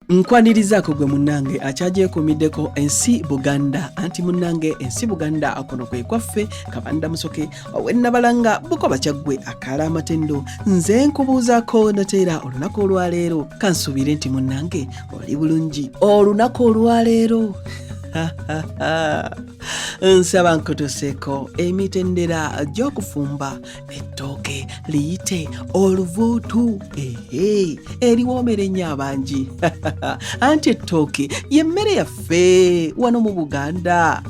Nkwanirizaako gwe munnange akyagyekuumiddeko ensi Buganda, anti munnange ensi Buganda kuno kwe kwaffe Kabanda Musoke ow'e Nabalanga Bukoba Kyaggwe akaala amatendo. Nze nkubuuzaako nateera olunaku olwaleero, kansuubire nti munnange oli bulungi olunaku olwaleero. Nsaba nkutuseeko emitendera gy'okufumba ettooke liyite oluvuutu, ehe, eriwoomera ennyo abangi, anti ettooke ye mmere yaffe wano mu Buganda.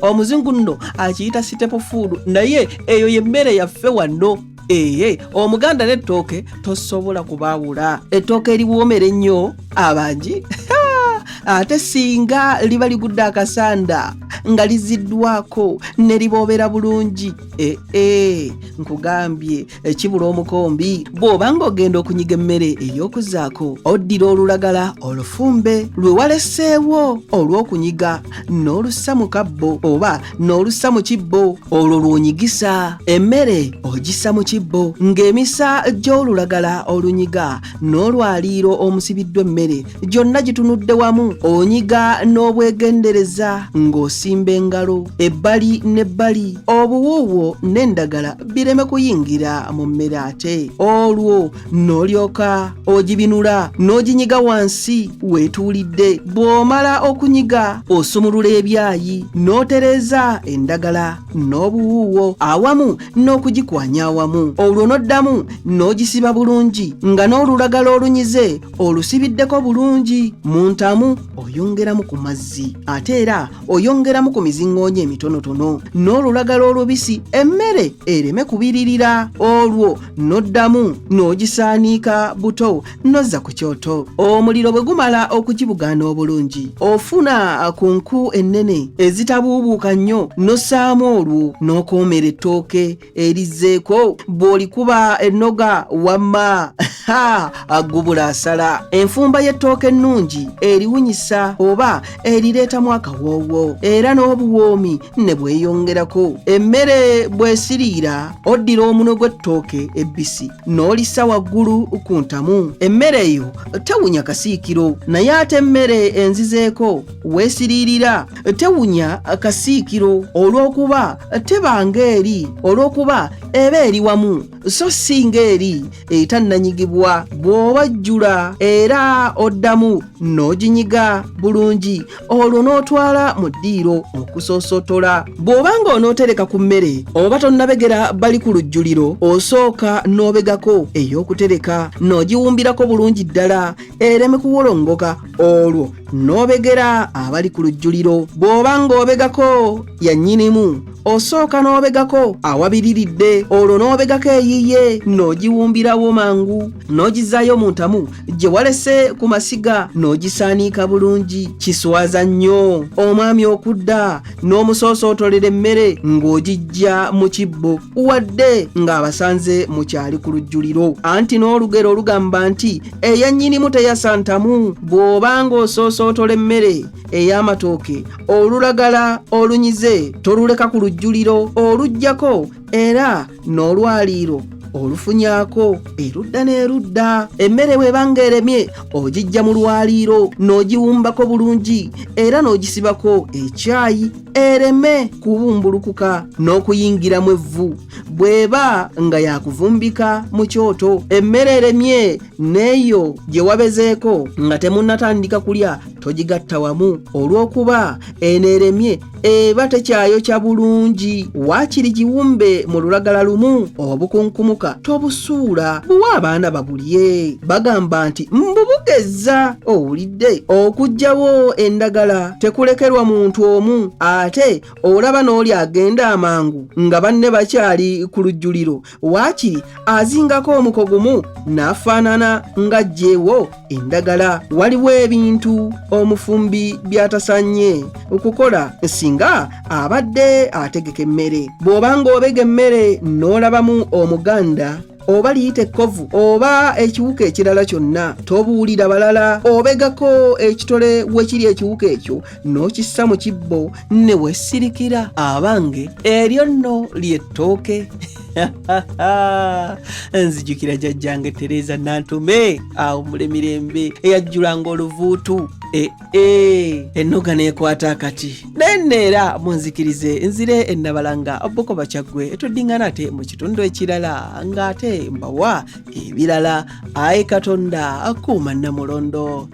Omuzungu nno akiyita staple food, naye eyo ye mmere yaffe wano. Ee, Omuganda n'ettooke tosobola kubaawula. Ettooke eriwoomera ennyo abangi, ate singa liba ligudde akasanda nga liziddwako ne liboobera bulungi, ee, nkugambye ekibula omukombi. Bw'oba ng'ogenda okunyiga emmere ey'okuzaako, oddira olulagala olufumbe lwe waleseewo olw'okunyiga n'olussa mu kabbo oba n'olussa mu kibbo, olwo lw'onyigisa emmere. Ogissa mu kibbo ng'emisa gy'olulagala olunyiga n'olwaliiro omusibiddwa emmere gyonna gitunudde wamu. Onyiga n'obwegendereza ng'osimba engalo ebbali n'ebbali, obuwuuwo n'endagala bireme kuyingira mu mmere. Ate olwo n'olyoka ogibinula n'oginyiga wansi weetuulidde. Bw'omala okunyiga, osumulula ebyayi n'otereeza endagala n'obuwuuwo awamu n'okugikwanya awamu, olwo n'oddamu n'ogisiba bulungi nga n'olulagala olunyize olusibiddeko bulungi mu ntamu. Oyongeramu ku mazzi, ate era oyongeramu ku miziŋŋoonyo emitonotono n'olulagala olubisi, emmere ereme kubiririra. Olwo n'oddamu n'ogisaaniika buto n'ozza ku kyoto. Omuliro bwe gumala okugibugaana obulungi, ofuna ku nku ennene ezitabuubuuka nnyo n'ossaamu, olwo n'okoomera ettooke erizzeeko. Bw'olikuba ennoga, wamma agubula asala. Enfumba y'ettooke ennungi eriwunyisa oba erireetamu akawoowo, era n'obuwoomi ne bweyongerako. Emmere bw'esiriira, oddira omunwe gw'ettooke ebbisi n'olissa waggulu ku ntamu. Emmere eyo tewunya kasiikiro, naye ate emmere enzizeeko weesiriirira tewunya kasiikiro, olw'okuba teba ng'eri, olw'okuba eba eri wamu, so si ng'eri etannanyigibwa. Bw'obajjula era oddamu n'oginyiga bulungi, olwo n'otwala mu ddiiro okusoosotola. Bw'oba ng'onootereka ku mmere oba tonnabegera bali ku lujjuliro, osooka n'obegako ey'okutereka n'ogiwumbirako bulungi ddala ereme kuwolongoka, olwo n'obegera abali ku lujjuliro. Bw'oba ng'obegako ya nnyinimu, osooka n'obegako awabiriridde, olwo n'obegako eyiye n'ogiwumbirawo mangu n'ogizaayo mu ntamu gye walese ku masiga n'ogisaaniika bulungi. Kiswaza nnyo omwami okudda n'omusoosootolera emmere ng'ogijja mu kibbo, wadde ng'abasanze mukyali ku lujjuliro, anti n'olugero olugamba nti eya nnyinimu teyasa ntamu. Bw'oba ng'osoosootola emmere ey'amatooke, olulagala olunyize toluleka ku lujjuliro, oluggyako era n'olwaliiro olufunyaako erudda n'erudda. Emmere bw'eba ng'eremye, ogijja mu lwaliiro n'ogiwumbako bulungi era n'ogisibako ekyayi ereme kubumbulukuka n'okuyingiramu evvu bw'eba nga yakuvumbika mu kyoto. Emmere eremye n'eyo gye wabezeeko nga temunnatandika kulya togigatta wamu, olw'okuba eno eremye eba tekyayokya bulungi. Waakiri giwumbe mu lulagala lumu, obukunkumuka tobusuula, buwa abaana babulye. Bagamba nti mbubugezza owulidde. Okuggyawo endagala tekulekerwa muntu omu, ate olaba n'oli agenda amangu nga banne bakyali ku lujjuliro. Waakiri azingako omuko gumu n'afaanana ng'aggyeewo endagala. Waliwo ebintu omufumbi by'atasanye okukola singa abadde ategeka emmere. Bw'oba ng'obega emmere n'olabamu omuganda oba liyita ekkovu oba ekiwuka ekirala kyonna, tobuulira balala. Obegako ekitole wekiri ekiwuka ekyo n'okissa mu kibbo ne weesirikira. Abange, eryo nno ly'ettooke. Nzijukira jjajjange Tereza Nantume awo mulemirembe eyajjulanga oluvuutu ee e, ennoga neekwata akati. Naye nno era munzikirize nzire enabalanga Bukoba Kyaggwe, tuddingana ate mu kitundu ekirala ng'ate mbawa ebirala. Ayi Katonda akuuma Nnamulondo.